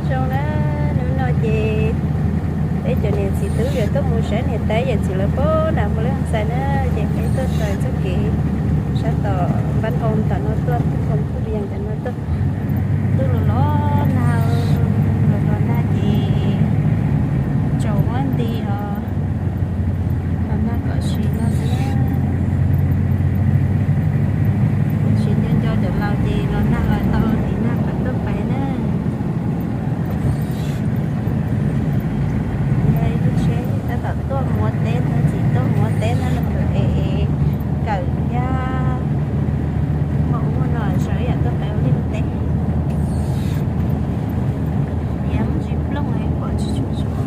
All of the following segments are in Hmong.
Zoo na, hnub no ces peb cov niam txiv tub yuav tuaj mus saib niam tais yawm txiv lawv pab nram Mus Liab Xais na, ces peb tuaj raws txoj kev sab tom Npab Nroo tom no tuaj, Npab Nroo Phuj Vias tom no tuaj. Ntuj los los nag, los los nag ces tsaus muab nti os, los nag kom siv no xwb. Siv nco nco cov laus ces los nag los tau tiv nag kom tuaj pais na. Yog ib lub tsheb tab tom tuaj mus ua teb, txiv tuaj mus ua teb na, es kawm thiab muaj ub muaj no sawv yam tuaj pais ua liaj ua teb. Niam mus tsis plooj pom tsis tshua zoo.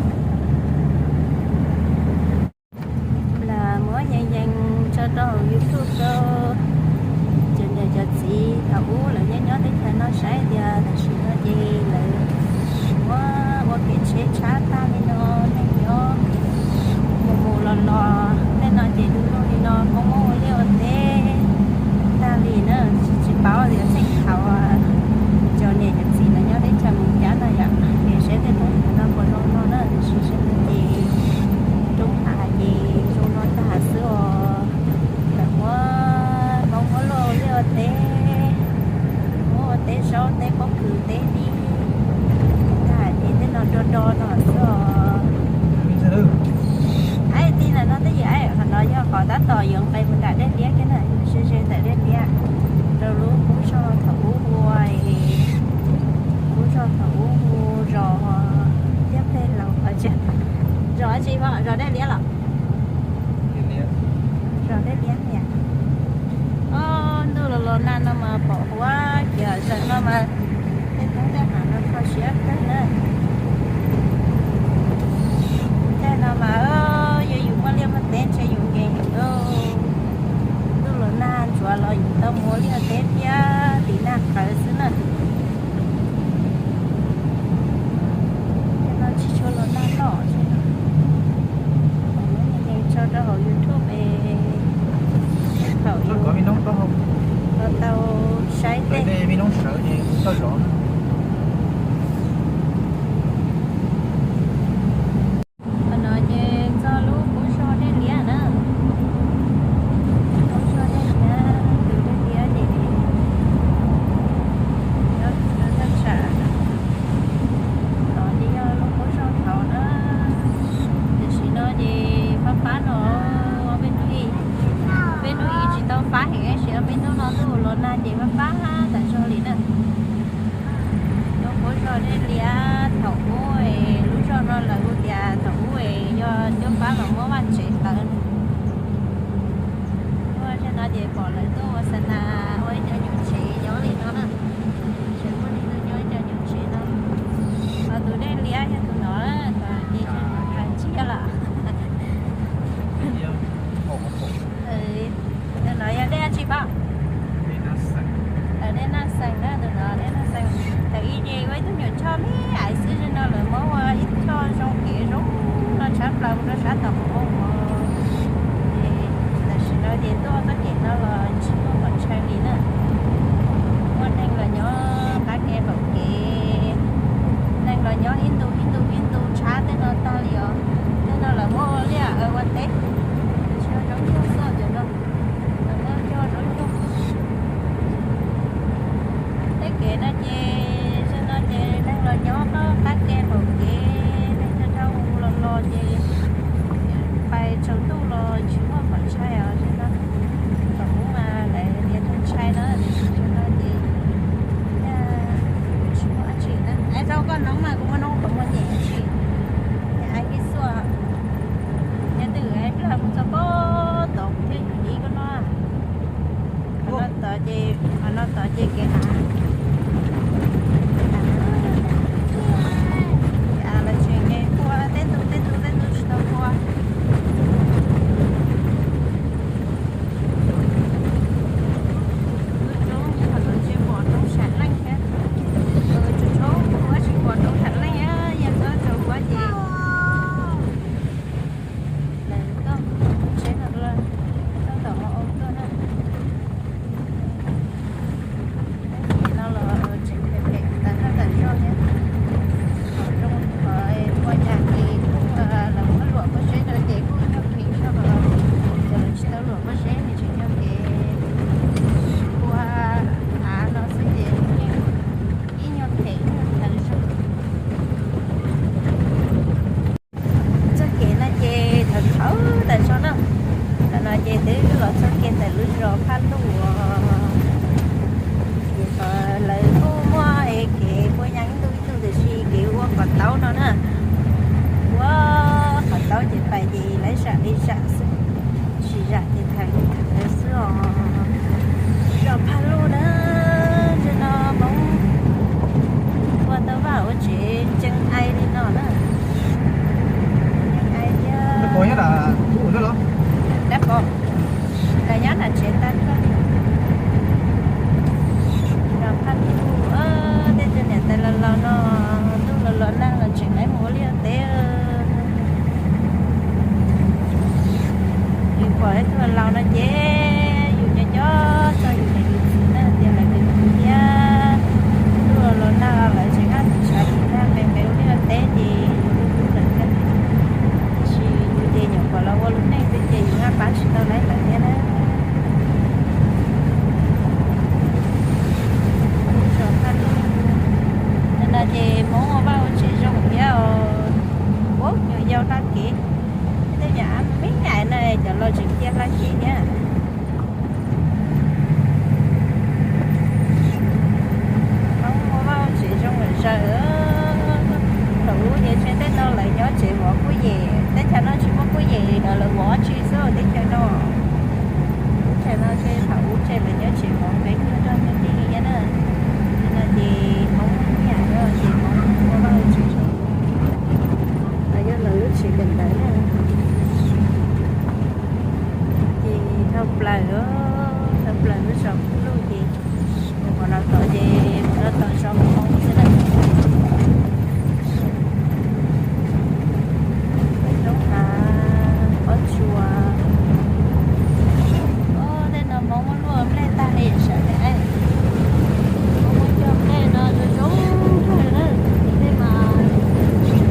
Los muab yees yees tso rau hauv YouTube rau cov niam cov txiv thaum ub lawv nyob nyob teb chaws no saib tias tam sim no ces lawv muab ua kev tsheb tshab tag li no, neeg nyob mus mus los los tej no ces du lug li no, koob muab ua liaj ua teb tag li na. Tsis tsis paub tias txheej thaum cov niam cov txiv lawv nyob teb chaws mus cas no yom, ces saib tej roob hav no puas zoo no na, tiam sis saib no ces roob hav ces zoo no tag xwb os. Lawv muab, muab luaj ua liaj ua teb, muab ua teb zaub teb pob kws teb dib tag ces tej no do do no xwb os. Aib, ti ntawm no twb yog, aib, qhov no yog qhov tab tom yuav nqes mus nram Dej Liab thiab na, ze ze ntawm Dej Liab, rau lub qub zog thaum ub hu, qub zog thaum ub hu zos Liab Pej Laus, zos dab tsi, zos Dej Liab los? Zos Dej Liab tiag. Ob, ntuj los los nag no mas pom huab kiag, zaum no mas tej roob tej hav no kho siab kawg na. Tej no mas yog yus muaj liaj muaj teb ntshe yus nkees heev. Ntuj los nag ntsuav los yus tau mus ua liaj teb thiab tiv nag qawv xwb na. Tej no tsis tshua los nag loj, yees tso rau hauv YouTube es thaum yus los tau saib tej. Qhov no ces txog lub qub zog Dej Liab na. Qub zog Dej Liab, tus Dej Liab ces nyob thaj tsam no li yog lub qub zog thaud na. Tam sim no ces fab fab no, peb hnub ib, peb hnub ib tsis tau fab heev, tab sis peb hnub no ntuj los nag ces fab fab tas zog li na. Lub qub zog Dej Liab thaum ub, lub zog no lawv hu tias thaum ub es yog Cuab Fab los muab vaj tsev tawv. Tuaj zej no ces pom lawv tuaj ua xa nas ua ib co nyuam tsev nyob li no na. Tseem muaj ib tug nyob ib co nyuam tsev no. Ho tus Dej Liab yog tus no, ces hais tsiaj lawm. Tus no yog dej dab tsi pom? Dej Naj Xees na, tus no dej Naj Xees. Thaum ub ces ua ib tug nyuam choj me aiv xwb, zej no lawv muab ua ib choj zoo kev zoo no tshab plaws mus rau sab tom Hmoob Ua. Ces tam sim no ces tuaj txoj kev no los tsis muaj qhov ntshai li na. Muaj neeg los nyob qab ke npaum kev, neeg los nyob ib ntu ib ntu ib ntu tshab tej no tag li os. Tej no lawv muab ua liaj ua teb, tsis yog zaub nyuj xwb cov no, lawv muab cog zaub nyuj. Tej kev no ces zej no ces neeg los nyob qab ke npaum kev, neeg dhau dhau los los ces pais tsaus ntuj los tsis muaj qhov ntshai os zej no. Thaum ub mas lawv tias raug ntshai na, tiam sis zej no ces tsis muaj dab tsi na. Aib, txhob koj noob mas kuv muaj noob qhov muag nyem dab tsi. Aib, ib xuaj, yog twg aib plag mus txog pob tod kuv thiaj yuav ib koj noj. Qhov no tod ces, qhov no tod ces kev av. Kev av los tseem nqes pua, tej ntu tej ntu tej ntu tsis tau pua. Lub roob qhov no tsis pom roob sam leej thiab. Tsis tshua, kuv tsis pom roob sam leej. Taub no na. Ua, qhov taub ces pais ces lawv zam li zam xwb, tsis zam ces thawv li thawv xwb os. Zos Phaj Luj na, ntshe no Hmoob ua tau vaj ua tsev ntsees ai li no na. Ntsees ai thiab. Dab pom, los nyob nram tsev tag koj li. Zos Phaj Luj, tej tug niam tais laus laus no, ntuj los los nag los tseem lawv mus ua liaj ua teb. Yus pom ib tug laus no ces yus nco nco txog yus niam yus txiv na, tias lawv niam yus thiab ntuj los los nag los lawv tseem nqa tus tshav tsis tag nqes nqes ua liaj ua teb ces yus hlub hlub lawv thiab. Tab sis yus ces nyuam qhuav los ua lub neej xwb ces yus nqa pab tsis tau lawv lawm thiab na. Zos Phaj Luj no ces Hmoob ua vaj ua tsev zoo thiab os. Ub, nyuam yaus hla kev, tej nyuam av me me na, cov laus tseem cia hla kev thiab. Hmoob ua vaj ua tsev zoo lawm zaws. Thaum ub ces ntshe tej no lawv nyob tsev vov kuj yem, teb chaws no tsis muaj kuj yem li, lawv vov tsi xwb teb chaws no. Teb chaws no ntshe thaum ub ntshe lawv nyob tsev vov nqeeb nrog nyob tij li thiab na. Ces no ces Hmoob nyiam ces Hmoob ua vaj ua tsev zoo. Los yog lawv lub tsev kawm ntawv na. Ces dhau plaws, dhau plaws lub zos Phaj Luj ces mus qhov no tod ces mus no tod zos Mus Oo xwb na. Roob hav, pob tsuas. Tej no Hmoob muab luaj nplej tag li sawv daws. Hmoob muab cog nplej no zoo zoo kawg na. Nplej mas,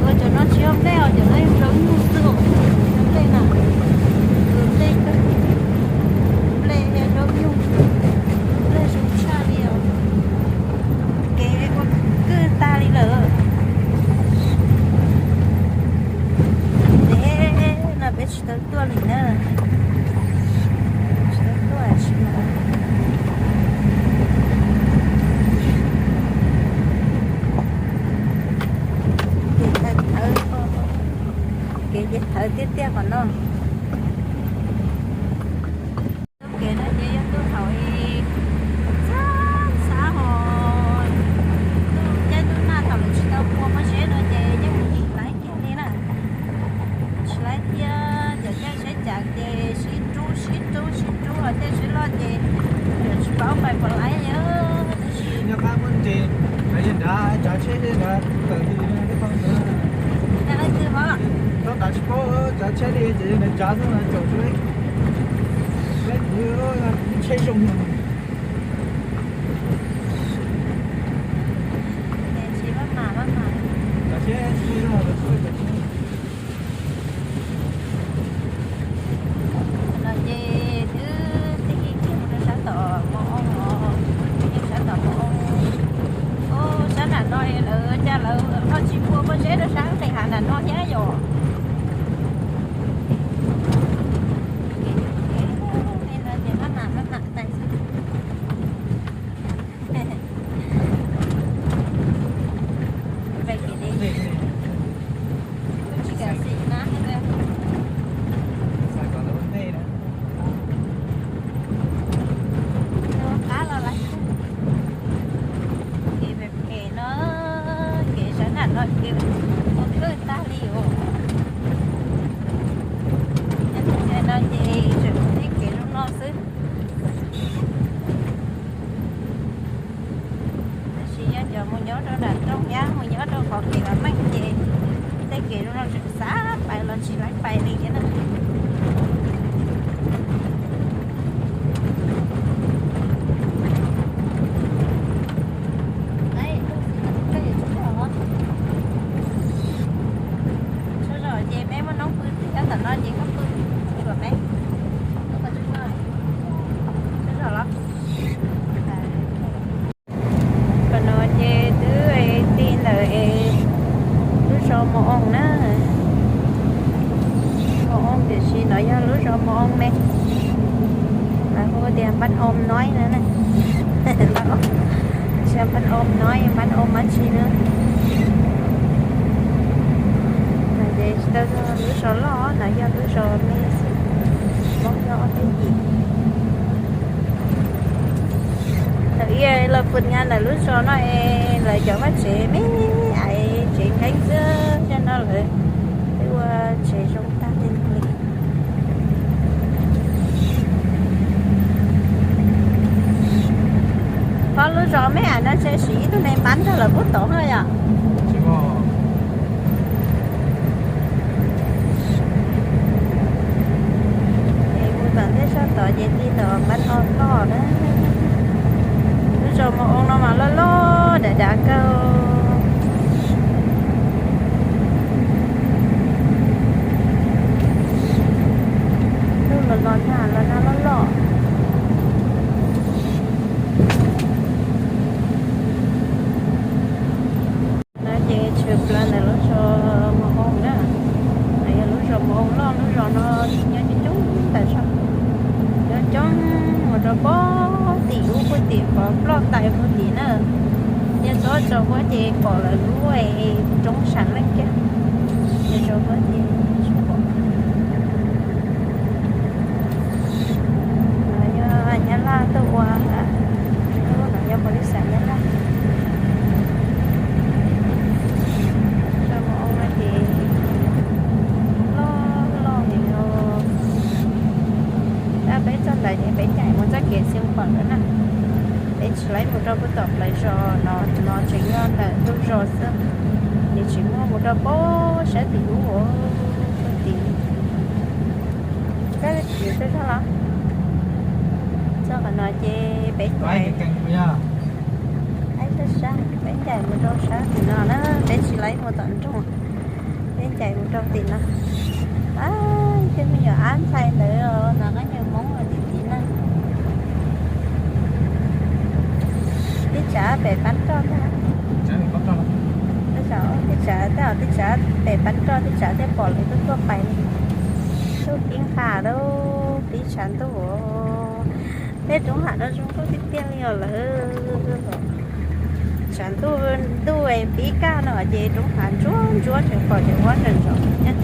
ua cov no tsis yog nplej os, cov no yog zaub nyuj xwb os. Cov nplej na, cov nplej kawg, nplej zaub nyuj, nplej zoo tshaj li os. Kev ua kwj tag li lawm. Ces no peb tsis tau tuaj li na. Tsis tau tuaj tsis mas. Ces thawv, kev ces thawv tiag tiag qhov no. Tub kev no ces yog tuaj thaum xab xab hos, ntuj caij ntuj nag thaum lawv tsis tau pua pob zeb no ces yeej mus tsis laib kiag li na. Tsis laib thiab, cov caij tsheb cas ces sib rub sib rub sib rub, ho caij tsheb loj ces tsis paub pais puas laib li. Tab sis nyob qab muab ntses, nrad tsav tsheb, nrad tawm tis li thaub ntawd. Thaub ntawd tsis paub tsav tsheb li ces yog nrad tsav xwb na, caum tsheb, tsheb zoo. No ces twb tij kiag mus rau sab tom Mos Oo os, sab tom Mos Oo. Ub, sab nram no lawv cas lawv ho tsis pua pob zeb rau sab nqis hav nram no thiab yom. Li no ces maj mam maj mam tais xwb. Tsis kam xim na. Qab los lawm. Kev phem phem no, kev sab nram no ces ua kwj tag li os. Nyob txoj kev no ces tseem ua tej kev zoo no xwb. Tab sis yog cov mus nyob rau nram nroog thiab mus nyob rau qhov kev vam meej ces tej kev zoo no tseem xav pais los tsis laib pais li thiab na. Tsaug zog ces peb muaj noob pw twg nyob tom no ces koj pw, tsuas peb, tsaug zog los. Qhov no ces twb ti ntawm lub zos Mos Oo na. Mos Oo tiam sis no yog lub zos Mos Oo me, lawv hu tias Npab Oo Noib na. Tsis yog Npab Oo Noib, Npab Oo Mab Tsi na. Yog lub zos me xwb, Hmoob yog ob peb yim. Ntawm ib los pus nyas ntawm lub zos no es lawv cov vaj tsev me aiv tsev nkeeb xwb, zaj no lawv twb ua tsev zoo tag li no li. Ho lub zos me aiv no tseem siv ib tug neeg npab nrog lawv pub tod no yom? Es mus tom ntej sab tod ces tig tom npab no loj na. Lub zos Mus Oo no mas loj loj dav dav kawg. Lub los los nag los nag loj loj. No ces tshwm plaws ntawm lub zos Mus Oo na. No yog lub zos Mus Oo loj, lub zos no nyob coob coob ntawm zos, nyob coob mus rau pem tim ub puag tim Pov Ploj Tais puag tim na. Yog txog tso huab ces pom lawv lub roob sam leej kiag, yog tso huab ces tsis pom. No yog Nyab Laj tuaj ua, no yog pos lis xas Nyab Laj. Zos Mus Oo no ces loj loj heev os. Tab peb txog ntawd ces peb caij mus txoj kev Xeev Khuam lawm na. Peb tsis laib mus rau puag tom plawv zos no, no tseem yog ntawm ntug zos xwb, nws tsis muaj mus rau pem sab tim ub, puag tim. Koj tsis tau zog los? Txog qhov no ces peb caij, peb caij mus rau sab tim no na, peb tsis laib mus tom nroog, peb caij mus rau tim no. Ab, cov me nyuam ab ntxhais ntawd no, koj nyiam Hmoob tim tim na. Teb tsav pem pab roj ntag. Teb tsav, tej zaum teb tsav pem pab roj, teb tsav thiaj pom lawv tuaj tuaj pais li. Tub pib nqa tau pib tshav ntuj. Tej roob hav no zoo nkauj tiag tiag li os lawm. Tshav ntuj ntuj pib kaj no ces roob hav ntsuab ntsuab tseem pom tseem huab tseem ntsos thiab.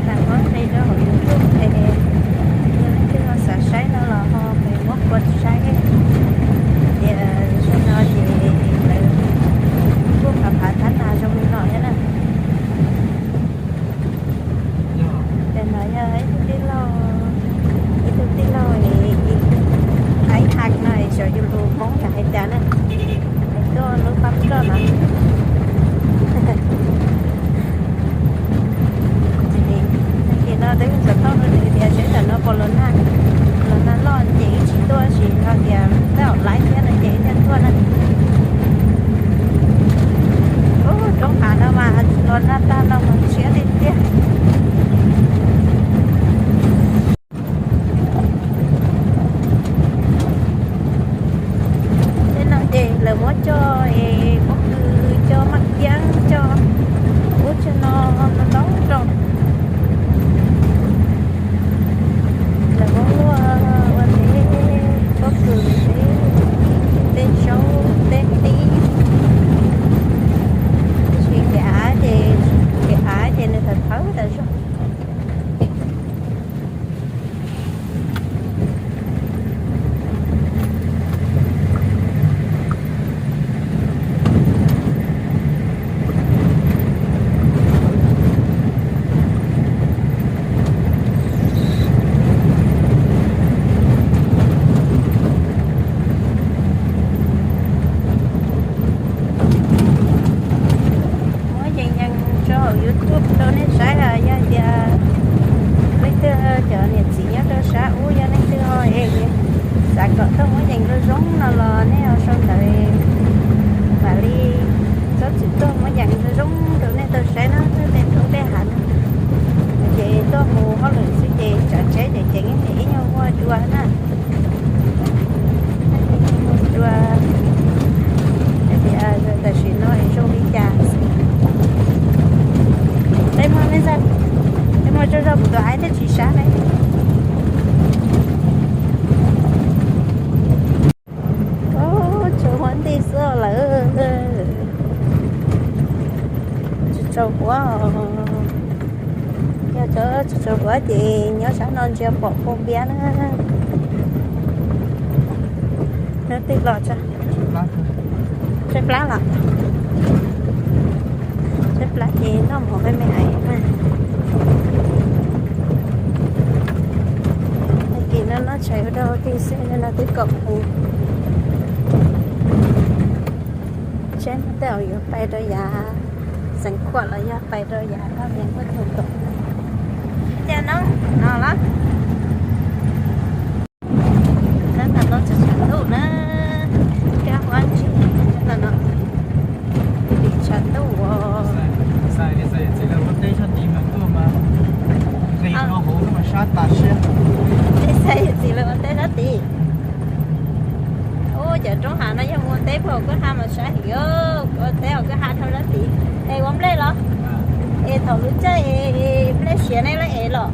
Tag muab qhib rau hauv YouTube es yog leej twg ho xav saib no los ho muab kuaj saib. Tias zaum no ces lawv kuj phav phav thab nas zoo li no thiab na. Ces no yog ib tug tij laug, ib tug tij laug, ib tug aib has no xyov yus lus Hmoob yog hais cas na. Tuaj lub pab roj no. Tag kis no twb xav tuaj rau nws tias seb tam no puas los nag, los nag loj ces wb tsis tuaj, sis yog tias tej zaum laib thiab no ces wb thiaj tuaj na. Ub, roob hav no mas los nag tag no mas siab tiag tiag. Tej no ces lawv muab coj es pob kws, coj maj kiab, coj ub coj no ntau ntau rau. Lawv muab luaj ua teb pob kws, teb zaub, teb qib. Tab sis kev av ces, kev av ces nws thawv thawv tas zog. Muab yees yees rau hauv YouTube rau nej saib, yog tias leej twg cov niam txiv nyob rau sab ub, yog leej twg ho es xav kom tuaj muab yees zoo zoo no los nej ho sau ntawv mam li txhob txwm tuaj muab yees zoo zoo rau nej tau saib na. Tej roob tej hav no ces tuaj mus hauj lwm xwb ces tsav tsheb ces ceev ces ib nyuag ua dua na. Ua dua, tam sim no zoo li cas? Peb muab, peb muab tso zog kuv tus aib thiaj tsis sab ne. Tshuav huab nti xwb. Ces nyob sab no ntsia pom pua npiab na. Hnub twg los tso? Tshaib plab los? Tshaib plab ces noj mov me me na. Tag kis no noj tshais ua dog ua dig xwb, no twb kaum moos. Saib tej zaum yuav pais rau yav Xeev Khuam los yog pais rau yav Kab Vias Khuaj Tug tom. Cas no, no los. Tab tom tau tshav ntuj na, kab huab ntsis no, tshav ntuj. Tej xav yawm txiv lawv ua teb sab tid. Ua cov roob hav no yog mus ua teb puag hauv kwj ha mas sab heev, ua teb hauv kwj ha dhau sab tid. Es ua nplej los? Es thaum lub caij nplej siav nej laj ev los?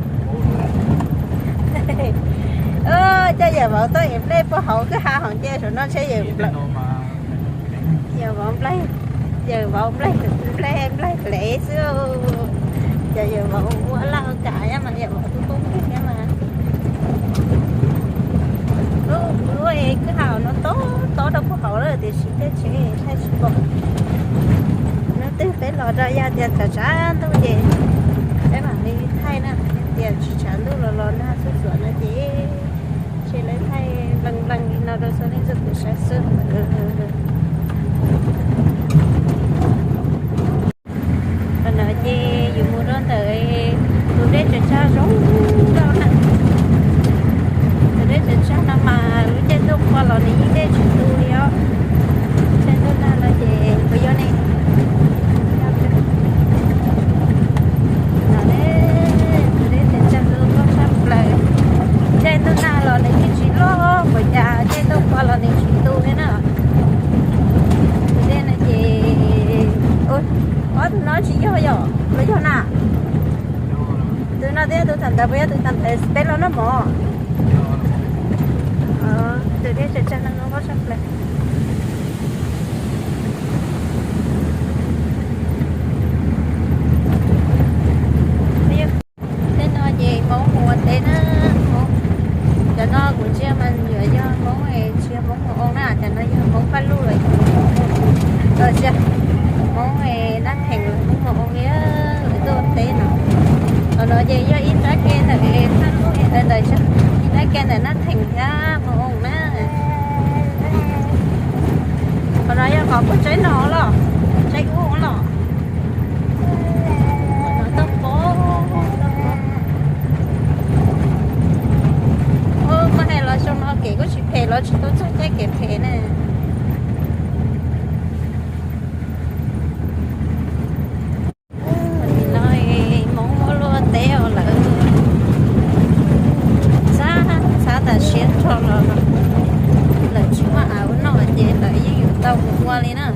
Coj yawm vauv tuaj ev nplej puag hauv kwj ha hauv nce saum no ntshe yawm, yawm vauv nplej, yawm vauv nplej, nplej, nplej hlev xwb. Cov yawm vauv ua laj ua kam thiab mas yawm vauv tub tub nplej thiab mas. Lub, lub kwj ha no tob tob rau puag hauv lawm tiam sis tej tsev thaij tsis pom. Hnub twg peb los rau yog tias tshav tshav ntuj ces peb mam li thaij na, tias tsis tshav ntuj los los nag xuj xuav no ces tsis lawv thaij nplees nplees li no rau txhua leej txhua tus saib xwb. Qhov no ces yus mus rau ntawm tus dej tsaws tsag zoo nkauj na. Tus dej tsaws tsag no mas lub caij ntuj qhuav los nws yeej dej tsis tu li os. Caij ntuj nag no ces puas yog ne? Tus dej tsaws tsag zoo nkauj tshaj plaws. Caij ntuj nag los nws yeej tsis loj, puas cas caij ntuj qhuav los nws tsis tu li na. Tus dej no ces, ob tug no tsis yog yom, los yog na? Tus no thiab tus thaum ntawd puas yog tus thaum ntawd peb los noj mov? Tus dej tsaws tsag no zoo nkauj tshaj plaws. Tej no ces Hmoob mus ua teb na, Hmoob. Cov no kuv ntsia mas yuav yog Hmoob es tsis yog Hmoob mus oo na, cov no yog Hmoob paj luj los yog Hmoob, Hmoob es Naj Theem los Hmoob mus oo li, lawv tuaj ua teb no. Qhov no ces yog ib nrab ke ntawm Naj Luj, ntawm, ib nrab ke ntawm Naj Theem thiab mus oo na. Qhov no yog qhov puag tsaib no los, tsaib ub los. Qhov no toj pob, toj pob. Muab hais los xyoo no kev kuj tsis phem los tsis tau txog caij kev phem na. Nim no Hmoob muab luaj teb os, lawv ntxhab ntxhab tas siav nrho los lawv tsis muaj av ua noj ces lawv yeej yuav tau mus ua li na.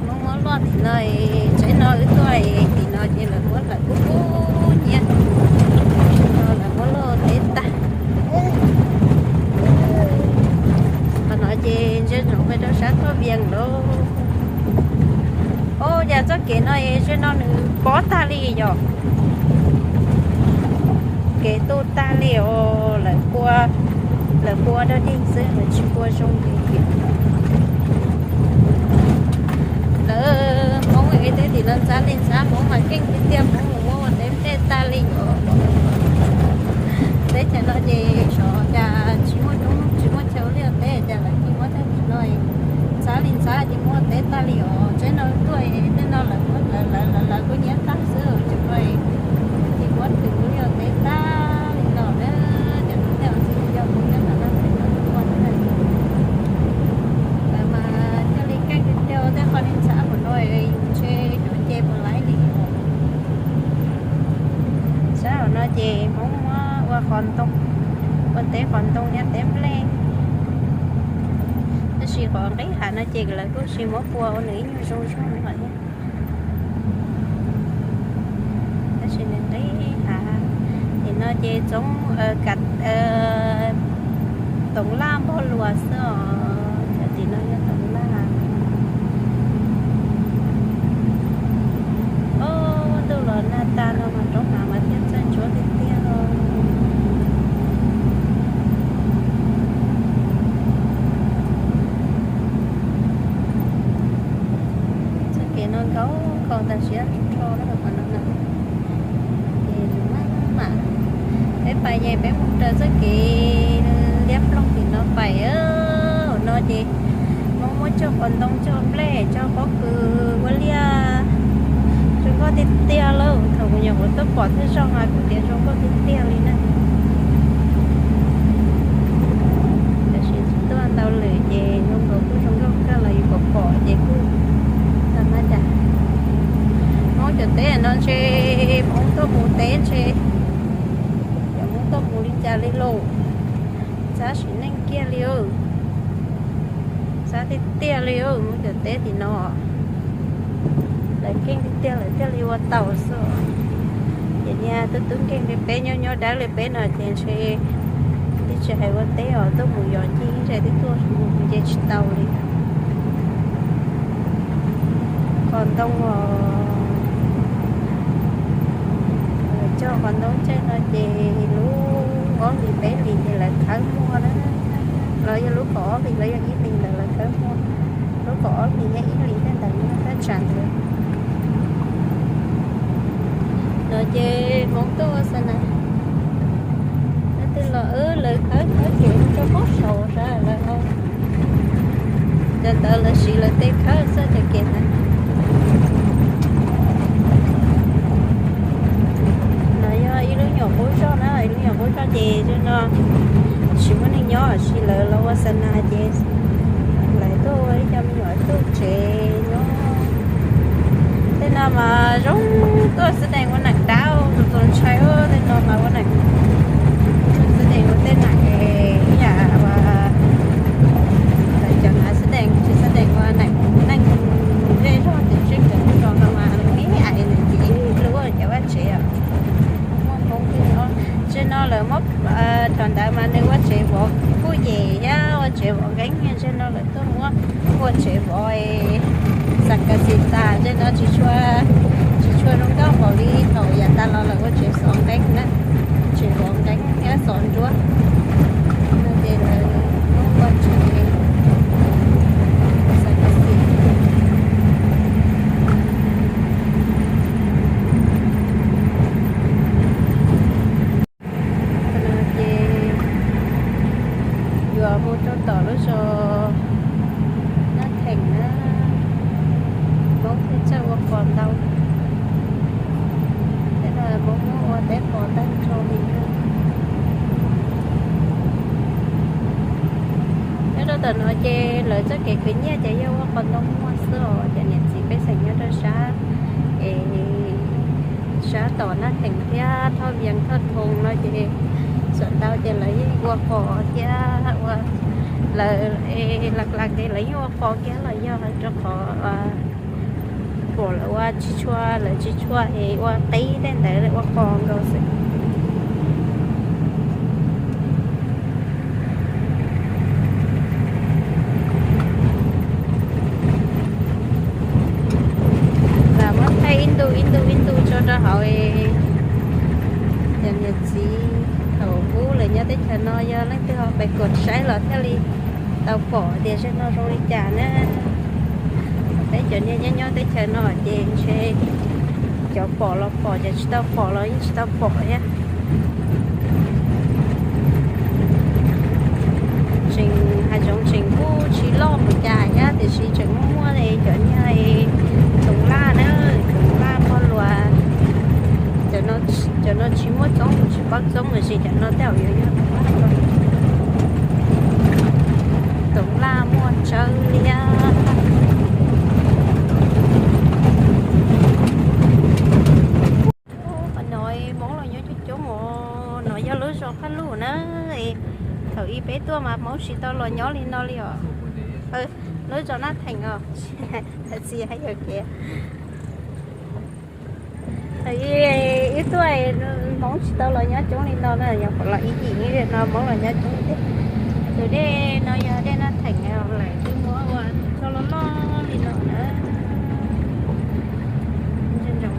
Hmoob muab luaj tim no, tsaib no wb tuaj tim no ces lawv muab hlawv kub kub hnyiab, lawv muab luaj teb tag. Qhov no ces ntsia ntsoov pes rau sab Kab Vias lawm. Os, yog txoj kev no es ze no nws pob tag li yom. Kev tu tag li os, lawv pua, lawv pua dog dig xwb, lawv tsis pua zoo li. Lawv Hmoob es teb tim no ntxhab li ntxhab, Hmoob mas keej tiag tiag, Hmoob mus muab ua teb nplej tag li os. Teb chaws no ces xyov cas tsis muaj coob, tsis muaj chaw ua liaj teb, cas lawv kuj muab tag tim no ntxhab li ntxhab ces muab teb tag li os. Tsaib no tuaj tej no lawv muab lawv lawv lawv lawv kuj nyiab tag xwb, cov no ces muab twm ua liaj teb tag li no na. Cov no tej zaum tsis yog kuv nyob tom no teb no ua na. Lawv mas thiaj li keej tiag tiag, tej qhov li ntxhab mus no yus ntshe yuav ce puas laib li. Sab hauv no ces Hmoob muab ua qhov ntoo, ua teb qhov ntoo thiab teb nplej. Tab sis qhov nqis hav no ces lawv kuj tsis muab pua ua nws ib nyuag zoo zoo li lawm thiab. Tab sis nws nqis hav. Tim no ces txoov, kav, toov laj npog luas xwb os. Cov tim no yog toov laj. Ob, ntuj los nag tag no mas roob hav mas thiaj txawj ntsuab tiag. Tam sim no qhov no na, ces mam, peb pais ces peb mus raws txoj kev liab ploog tim no pais. Hauv no ces Hmoob muab cog qos ntoo cog nplej cog pob kws ua liaj zoo nkauj tiag tiag lauj. Thaum kuv nyuam qhuav tuaj pom thawj zaug mas kuv tias zoo nkauj tiag tiag li na. Tab sis tsis tuaj ntau lawm ces zoo nkaus kuj zoo nkauj kawg los yus pom pom ces kuj tag mab das. Hmoob cov teb no ntshe Hmoob tuaj mus teb ntshe, cov Hmoob tuaj mus li cas li lauj. Ntxhab sim neej kiag li, ntxhab tiag tiag li Hmoob cov teb tim no. Lawv keej tiag tiag lawv thiaj li ua tau xwb. Ces niag tub tub nkeeg li peb nyob nyob dawb li peb no ces ntshe twb tsis hais ua teb os, tuaj mus yos ncig ntshe twb tuaj mus nce tsis tau li. Qos ntoo os, cog qos ntoo ntsej no ces lub ob hlis peb hlis ces lawv khawb muag na, los yog lub kaum ob hlis los yog ib hlis ntawd lawv khawb muag, lub kaum ob hlis yog ib hlis tej ntawd thaj tsam ntawd. No ces Hmoob tuaj ua xav nas, leej twg los lawv khawb khawb ces rau pob saud sab lawm. Cov ntawd lawv siv lawv tej khawb txoj cov kev ntawd. No yog ib lub nyuam qub zog na, ib lub nyuam qub zog ces no tsis muaj neeg nyob, sis lawv los ua xav nas ces lawv tuaj ua ib co me nyuam tub tsev nyob. Tej no mas zoo tuaj xab dees ua neem dab, tus txaus ntshai. Tej no mas ua neem, xab dees ua tej neem ib yam uas lawv cov hnav xab dees, tsis xab dees ua neem neej zej zog ces tseem cov zos no mas me ais nws ces lub cov vaj tsev os. Muaj Hmoob kawg no. Tsev no lawv muab, thaum ntawd mas nws ua tsev vov kuj yem thiab ua tsev vov nqeeb. Tsev no lawv tuaj muab ua tsev vov xas kas xis tas, tsev no tsis tshua, tsis tshua zoo nkauj npaum li thaum yav tas los lawv ua tsev xov nqeeb na, tsev vov nqeeb thiab xov nruab. No ces lawv muab ua tsev xas kas xis. Qhov no ces yuav mus rau tom lub zos Nab Theem na, Hmoob pheej txawj ua qos ntau, tej no Hmoob muab ua teb qos tag nrho li. Nyob rau tom no ces lawv txoj kev khwv nyiaj ces yog ua qos ntoo muag xwb os. Cov niam txiv pej xeem nyob rau sab es sab tom Nab Theem thiab Thoj Vias Thoj Thoo no ces sawv ntau ces lawv yeej ua qos thiab ua, lawv laj laj ces lawv yeej ua qos kiag los yog rau qhov pom lawv ua tsis tshua, lawv tsis tshua es ua qib tej ntawd ua qos nkaus xwb. Lam muab thaij ib ntu ib ntu ib ntu tso rau hauv. Cov niam txiv thaum ub lawv nyob teb chaws no yog leej twg ho pes kuam saib los thiaj li tau pom tias zej no zoo li cas na. Peb cov niag nyob nyob teb chaws no ces ntshe cov pom los pom, cov tsis tau pom los yeej tsis tau pom thiab. Tseem hav zoov tseem kuj tsis loj npaum cas thiab tiam sis tseem muaj muaj cov niag toov laj na, toov laj pog luas. Cov no tsis muaj txoob, tsis paub txoob los sis cov no tej zaum yuav yog toov laj, toov laj muaj tsawb liab. Qhov no Hmoob los nyob coob coob os, no yog lub zos Phaj Luj na. Thaum ub peb tuaj mas Hmoob tsis tau los nyob li no li os. Lub zos Nab Theem os, txiv hais yog kev. Thaum ub wb tuaj Hmoob tsis tau los nyob coob li no na, nyuam qhuav los ib yim no Hmoob los nyob coob tiag. Tus dej no yog dej Nab Theem, lawv twb muab ua txoj loj loj li no na. Nyob ntawm,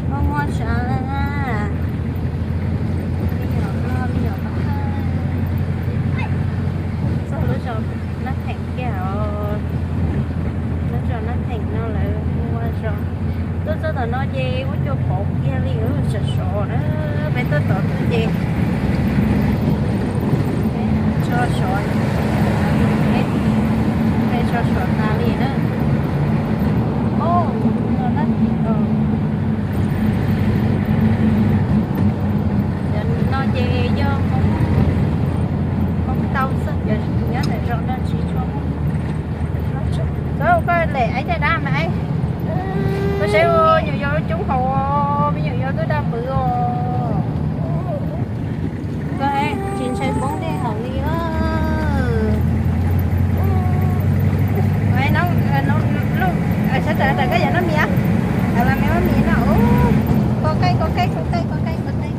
muaj muaj sab, me nyuam loj me nyuam pab, txog lub zos Nab Theem kiag os. Tuaj tod xwb ces tso sov, tso sov tas li na. Cov no ces yog Hmoob tau xwb, cov nyob ntawm zos no tsis tshua Hmoob. Txhob ua koj lem ib caj dab mas, koj saib nyuam yaus coob hauv, me nyuam yaus twb dag npwv os. Koj tsis ntshai poob dej hauv li. Sab tawm koj yog noj mis, los me noj mis no. Koj qaij, koj qaij, koj qaij, koj qaij, koj qaij.